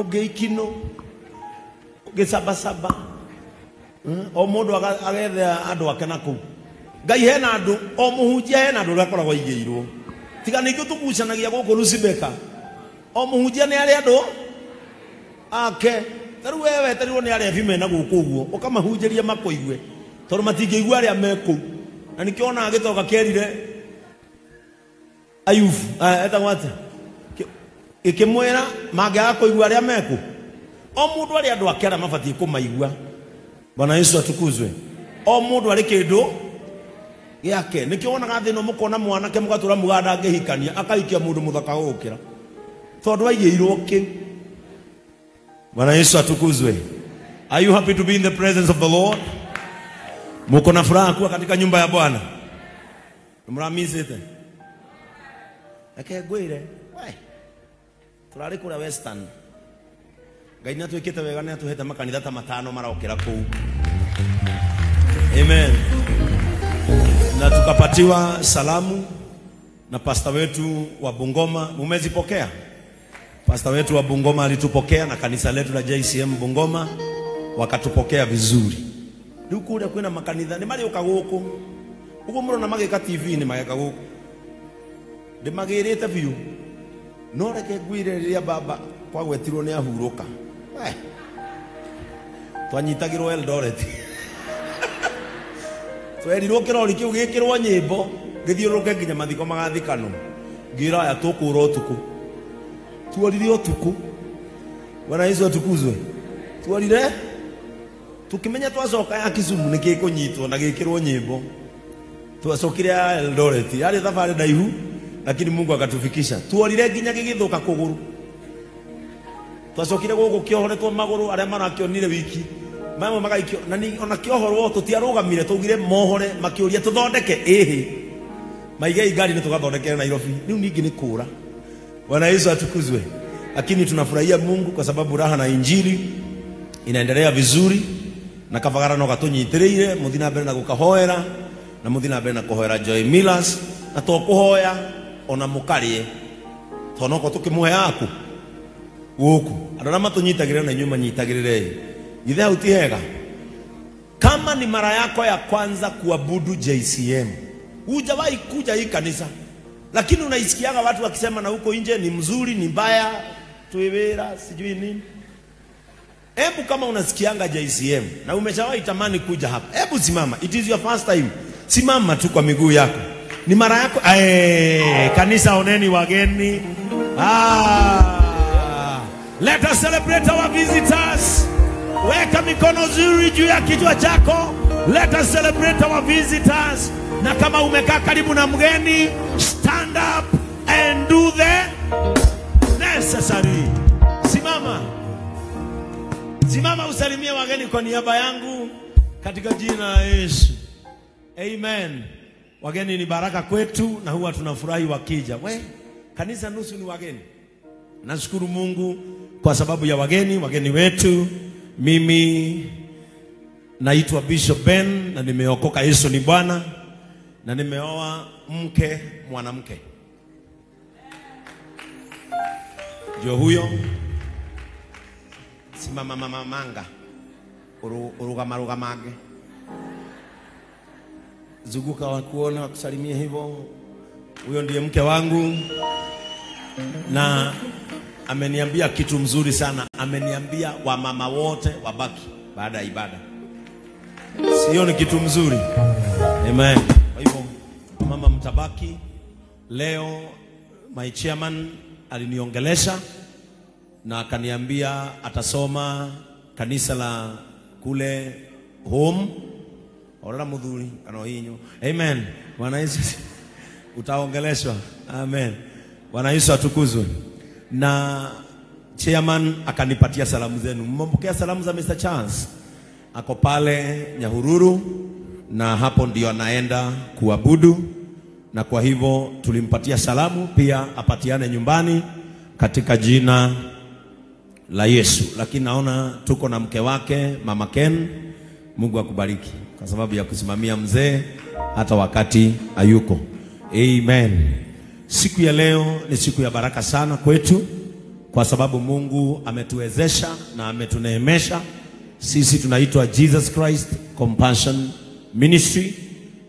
Ũngĩ Ikino, ũngĩ Sabasaba. O mũndũ agethe andũ ake na kũu. Ngai hena andũ, o mũhunjia hena andũ ũrĩa akoragwo aigĩirwo. Tiga ningĩ tũgucanagia gũkũ Lusibeka. O mũhunjia nĩ arĩ andũ ake. Ta rĩu we wetereirwo nĩ arebi mena gũkũ ũguo, ũkamahunjĩria makũigue, tondũ matingĩigua arĩa me kũu. Na nĩkĩo onaga gĩtonga kĩerire Ayubu, etagwo atĩa? Gĩkĩmwĩra mangĩaga kũigua arĩa me kũ. O mũndũ arĩ andũ ake arĩa mabatiĩ kũmaigua. Bwana Yesu atukuzwe. O mũndũ arĩ kĩndũ gĩake. Nĩkĩo wonaga thĩ ĩno mũkona mwanake mũgatũra mũganda angĩhikania, akahikia mũndũ mũthaka gũgũkĩra, tondũ aigĩirwo kĩu. Bwana Yesu atukuzwe. Are you happy to be in the presence of the Lord? Muko na furaha kuwa katika nyumba ya Bwana? Mũramisĩte? Reke ngwĩre, we tũrarĩ kũrĩa Western. Ngai nĩ atwĩkĩte wega, nĩ atũhete makanitha ta matano marokĩra kũu. Amen. Na tukapatiwa salamu na pasta wetu wa Bungoma. Mumezipokea? Pasta wetu wa Bungoma alitupokea na kanisa letu la JCM Bungoma wakatupokea vizuri. Rĩu kũrĩa kwĩna makanitha nĩ marĩũka gũkũ. Ũguo mũrona magĩka TV nĩ mageka gũkũ. Ndĩmagĩrĩte biũ. No reke ngwĩre rĩrĩa baba kwagwetirwo nĩ ahurũka. We. Twanyitagĩrwo Eldoret. Twerirwo kĩrori kĩu gĩkĩrwo nyĩmbo gĩthiũrũrũke nginya mathiko magathikanwo. Ngĩra aya tũkũra ũtukũ. Tuorire ũtukũ. Bwana Yesu atukuzwe. Tuorire tukimenya twacoka ya Kisumu nĩ gĩkũnyitwo na gĩkĩrwo nyĩmbo. Twacokire ya Eldoret. Yarĩ thabarĩ ndaihu lakini Mungu akatufikisha. Tuorire nginya gĩgĩthũka kũgũrũ. Twacokire gũkũ kĩohoretwo magũrũ arĩa marakĩonire wiki. Mamwe magaikio na ni ona kĩohorwo tũtiarũgamire tũugire mohore makĩũria tũthondeke ĩhĩ. Maigei ngari nĩ tũgathondekere Nairobi. Rĩu ningĩ nĩ kũra. Bwana Yesu atukuzwe. Lakini tunafurahia Mungu kwa sababu raha na injili inaendelea vizuri na Kabagara no gatũnyitĩrĩire mũthi na mbere na gũkahoera na mũthi na mbere na kũhoera Joy Millers na to kũhoya ona mũkarĩe tondũ noko tũkĩmũhe aku gũkũ andũ arĩa matũnyitagĩrĩra na inyuĩ manyitagĩrĩre. Githĩ hau ti hega? Kama ni mara yako ya kwanza kuabudu JCM, hujawahi kuja hii kanisa, lakini unaisikiaga watu wakisema na huko nje ni mzuri, ni mbaya, tuwera, sijui nini. Hebu kama unasikianga JCM na umeshawahi tamani kuja hapa, hebu simama. It is your first time. Simama tu kwa miguu yako. Ni mara yako. Kanisa oneni wageni. Let us celebrate our visitors. Weka mikono zuri juu ya kichwa chako. Let us celebrate our visitors. Na kama umekaa karibu na mgeni, stand up and do the necessary. Simama. Simama usalimie wageni kwa niaba yangu katika jina la Yesu. Amen. Wageni ni baraka kwetu na huwa tunafurahi wakija. We, kanisa nusu ni wageni. Nashukuru Mungu kwa sababu ya wageni, wageni wetu. Mimi naitwa Bishop Ben na nimeokoka, Yesu ni Bwana, na nimeoa mke mwanamke. Ndio huyo. Simama mama manga. Urugama rugamage. Zunguka wakuona wakusalimie hivyo. Huyo ndiye mke wangu. Na ameniambia kitu mzuri sana. Ameniambia wamama wote wabaki baada ya ibada. Sio ni kitu mzuri? Amen. Kwa hivyo mama mtabaki. Leo my chairman aliniongelesha na akaniambia atasoma kanisa la kule home. Orara mudhuri kana hinyo. Amen. Bwana Yesu utaongeleshwa. Amen. Bwana Yesu atukuzwe. Na chairman akanipatia salamu zenu. Mmepokea salamu za Mr. Charles? Ako pale Nyahururu na hapo ndio anaenda kuabudu, na kwa hivyo tulimpatia salamu pia apatiane nyumbani katika jina la Yesu. Lakini naona tuko na mke wake Mama Ken. Mungu akubariki kwa sababu ya kusimamia mzee hata wakati hayuko. Amen. Siku ya leo ni siku ya baraka sana kwetu kwa sababu Mungu ametuwezesha na ametuneemesha. Sisi tunaitwa Jesus Christ Compassion Ministry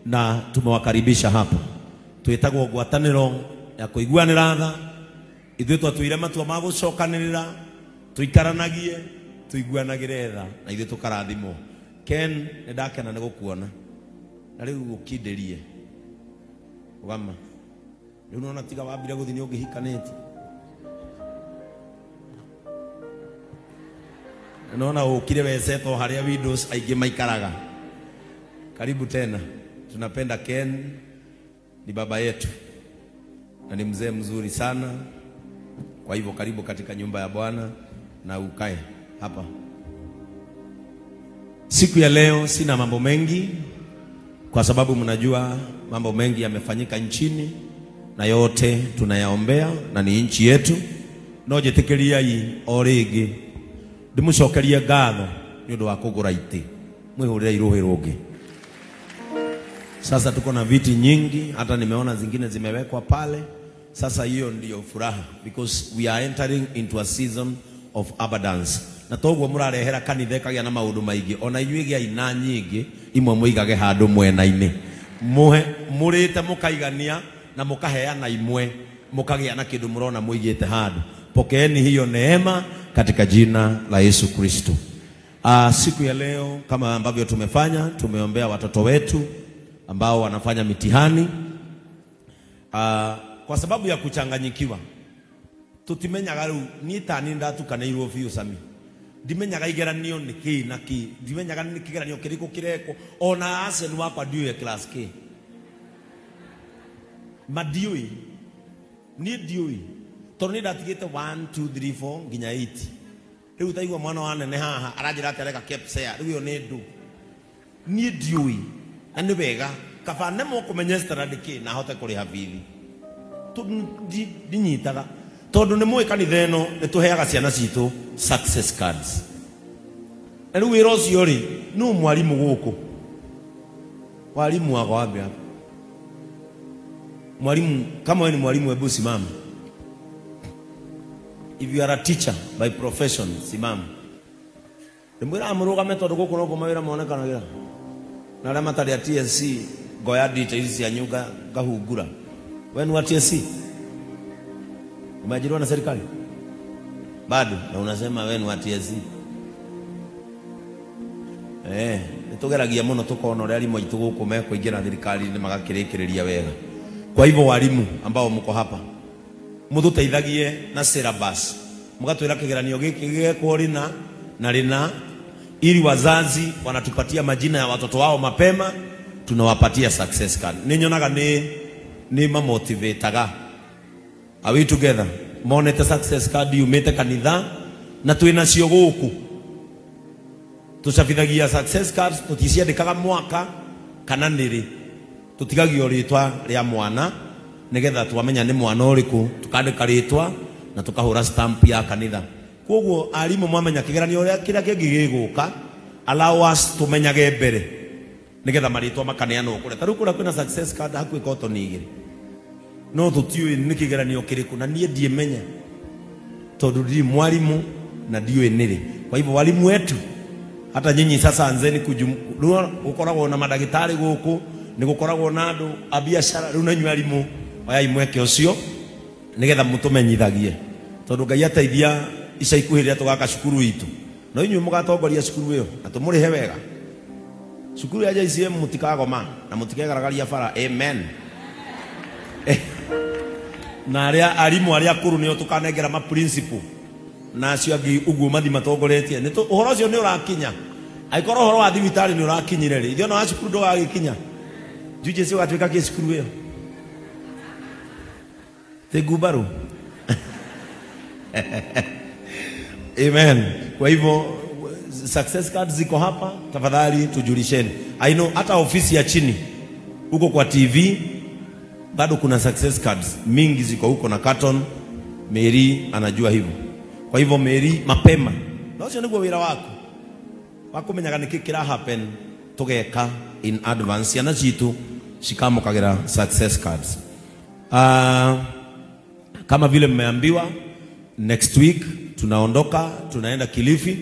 na tumewakaribisha hapa. Twitagwo ngwataniro ya kuiguanira tha, ithuĩ twatwire matua ma gũcokanĩrĩra, tuikaranagie, tuiguanagĩre tha na ithuĩ tũkarathimwo. Ken, nĩ ndakena nĩ gũkuona na rĩu gũkindĩrie ũgama rĩu nona tiga wambire gũthiĩ nĩ ũngĩhikanĩtie. Naona ukire wecetwo haria windows aingĩ maikaraga. Karibu tena. Tunapenda Ken, ni baba yetu na ni mzee mzuri sana. Kwa hivyo karibu katika nyumba ya Bwana na ukae hapa. Siku ya leo sina mambo mengi, kwa sababu mnajua mambo mengi yamefanyika nchini na yote tunayaombea na ni nchi yetu. No njĩtĩkĩriai o rĩngĩ ndĩmũcokerie ngatho nĩ ũndũ wa kũgũra itĩ, mwĩhũrĩre irũhĩ rũngĩ. Sasa tuko na viti nyingi, hata nimeona zingine zimewekwa pale. Sasa hiyo ndiyo furaha, because we are entering into a season of abundance. Na toguo mũrarehera kanitha ĩkagĩa na maũndũ maingĩ, ona inyuĩ gĩai na nyingĩ imwe mũigage handũ mwena-inĩ, muhe mũrĩte mũkaigania na mũkaheana imwe, mũkagĩa na kĩndũ mũrona mũigĩte handũ. Pokeeni hiyo neema katika jina la Yesu Kristo. Siku ya leo kama ambavyo tumefanya, tumeombea watoto wetu ambao wanafanya mitihani. Kwa sababu ya kuchanganyikiwa, tutimenyaga riu ni tani ndatukanĩirwo biũ Sami, ndimenyaga igeranio nĩ kĩ na kĩ, ndimenyaga nĩ kĩgeranio kĩrĩkũ kĩrekwo. Ona Arsenal wakwa ndiũĩ class K, ma ndiũĩ, niĩ ndiũĩ tondũ nĩ ndatigĩte 1 2 3 4 nginya 8. Rĩu taigua mwana wa nene haha aranjĩra atĩ areka KPSEA, rĩu ĩyo nĩ ndũ, niĩ ndiũĩ. Na nĩ wega kaba nemwo kũmenya standard kĩ na hote kũrĩha bithi, ndinyitaga tondũ nĩ mũĩ kanitha ĩno nĩ tũheaga ciana citũ success cards. Na rĩu wĩra ũcio rĩ, nũ mwarimũ gũkũ? Walimu wako wapi hapa? Mwalimu, kama wewe ni mwalimu, hebu simama. If you are a teacher by profession, simama. Ndimwĩra mũrũgame tondũ gũkũ nokuo mawĩra monekanagĩra. Na arĩa matarĩ a TSC, ngoya ndicha ici cianyu ngahungura. Wewe ni wa TSC? Umeajiriwa na serikali? Bado, na unasema wewe ni wa TSC. Nĩtũgeragia mũno tũkona ũrĩa arimũ aitũ gũkũ mekũingĩra thirikari-inĩ magakĩrĩkĩrĩria wega. Kwa hivyo walimu ambao mko hapa, mũtũteithagie na syllabus, mũgatwĩra kĩgeranio gĩkĩ gĩgekwo rĩna na rĩna, ili wazazi wanatupatia majina ya watoto wao mapema, tunawapatia success card. Nĩ nyonaga nĩ mamotivataga. Are we together? Monete success card yumĩte kanitha na twĩnacio gũkũ. Tũcabithagia success cards, tũticiandĩkaga mwaka kana nĩrĩ, tũtigagio rĩtwa rĩa mwana nĩgetha twamenya nĩ mwana ũrĩkũ, tũkandĩka rĩtwa na tũkahũra stamp ya kanitha. Koguo arimũ mwamenya kĩgeranio kĩrĩa kĩngĩ gĩgũka, allow us tũmenyage mbere nĩgetha marĩtwa makaneanwo kũrĩa. Ta rĩu kũrĩa kwĩna success card hakuhĩ cotton igĩrĩ, no tũtiũĩ nĩ kĩgeranio kĩrĩkũ, na niĩ ndiĩmenya tondũ ndirĩ mwarimũ na ndiũĩ nĩrĩ. Kwa hivyo walimu wetu, hata nyinyi sasa anzeni gũkoragwo na mandagĩtarĩ gũkũ, nĩ gũkoragwo na andũ a biacara, rĩu na inyuĩ arimũ oyai mweke ũcio nĩgetha mũtũmenyithagie, tondũ Ngai ateithia ica ikuhĩ rĩrĩa tũgaka cukuru itũ, no inyuĩ mũgatongoria cukuru ĩyo na tũmũrĩhe wega. Cukuru ya JCM mũtikagoma na mũtikegaragaria bara. Amen. Na arĩa arimũ arĩa akũrũ nĩo tũkanengera ma principal na acio angĩ ũguo mathi matongoretie. Nĩ ũhoro ũcio nĩ ũrakinya. Angĩkorwo ũhoro wa thibitarĩ nĩ ũrakinyire rĩ, ithuĩ ona wa cukuru ndũgagĩkinya. Njunjĩ cio ũgatuĩka kĩ cukuru ĩyo? Ti ngumbarũ. Amen. Kwa hivyo success cards ziko hapa, tafadhali tujulisheni. I know hata ofisi ya chini huko kwa TV bado kuna success cards mingi ziko huko na carton. Mary anajua hivyo. Kwa hivyo Mary, mapema na ucio niguo wira waku wakumenyaga niki kira happen, tugeka in advance ciana citu cikamukagira success cards. Kama vile mmeambiwa, Next week tunaondoka, tunaenda Kilifi,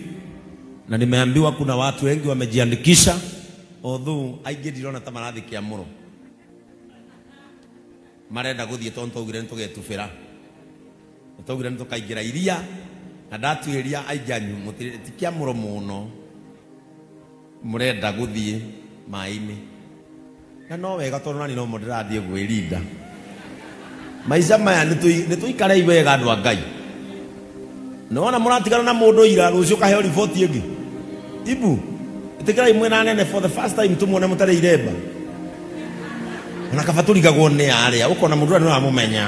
na nimeambiwa kuna watu wengi wamejiandikisha, although aingĩ ndirona ta marathi Kĩamũro marenda gũthiĩ tondũ twaugire nĩtũgetubĩra, twaugire nĩtũkaingĩra iria, na ndatuĩria aingĩ anyu ti Kĩamũro mũno mũrenda gũthiĩ maĩ-inĩ, na no wega tondũ nani no ndĩrathiĩ gwĩrinda. Maica maya nĩtũikarei wega andũ a Ngai. Nĩwona mũratigana na mũndũ ira, rũciũ kaheo riboti ĩngĩ. Ibu ĩtĩkĩrai mwĩna nene for the first time tũmuone mũtarĩ iremba. Ona kaba tũrigagwo nĩ arĩa, ũkona mũndũ ũrĩa nĩũramũmenya,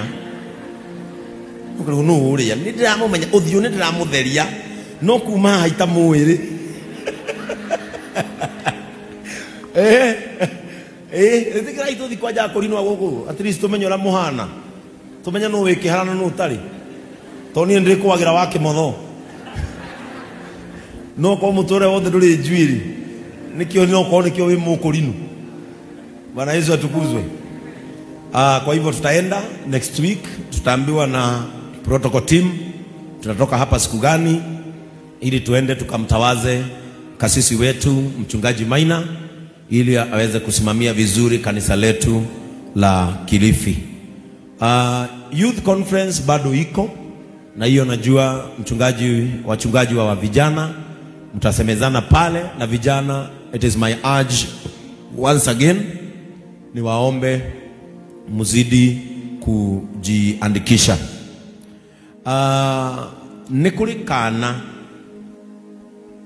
ũkarigwo nũ ũrĩa, nĩ ndĩramũmenya ũthiũ, nĩ ndĩramũtheria, no kuma haha itamũĩ rĩ. Ĩtĩkĩrai tũthiĩ kwanja kũrinwa gũkũ, at least tũmenye ũrĩa mũhana, tũmenye nũ wĩ kĩhara na nũ ũtarĩ. Tondũ niĩ nĩndĩkũagĩra wa kĩmotho, no korwo mũtũrĩre wothe ndũrĩ njuĩrĩ, nĩkĩo no korwo nĩkĩo wĩ mũkũrinu. Bwana Yesu atukuzwe. Kwa hivyo tutaenda next week, tutaambiwa na protocol team tunatoka hapa siku gani, ili tuende tukamtawaze kasisi wetu mchungaji Maina, ili aweze kusimamia vizuri kanisa letu la Kilifi. Youth conference bado iko, na hiyo najua wachungaji wa vijana mtasemezana pale na vijana. It is my urge once again, niwaombe muzidi kujiandikisha. Nĩ kũrĩ kana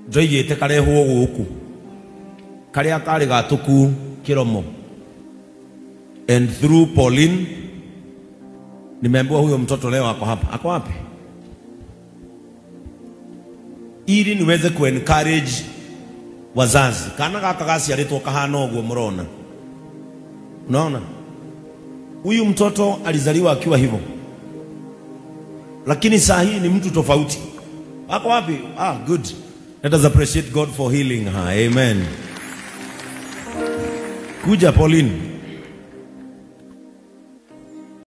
ndoigĩte karehwo gũkũ, karĩa karĩ gatũku kĩromo, and through Pauline nimeambiwa huyo mtoto leo ako hapa. Ako wapi? Ili niweze ku encourage wazazi. Kana gaka gaciarĩtwo kahana ũguo mũrona. Unaona? Huyu mtoto alizaliwa akiwa hivyo, lakini saa hii ni mtu tofauti. Ako wapi? Ah, good. Let us appreciate God for healing her. Amen. Kuja Pauline.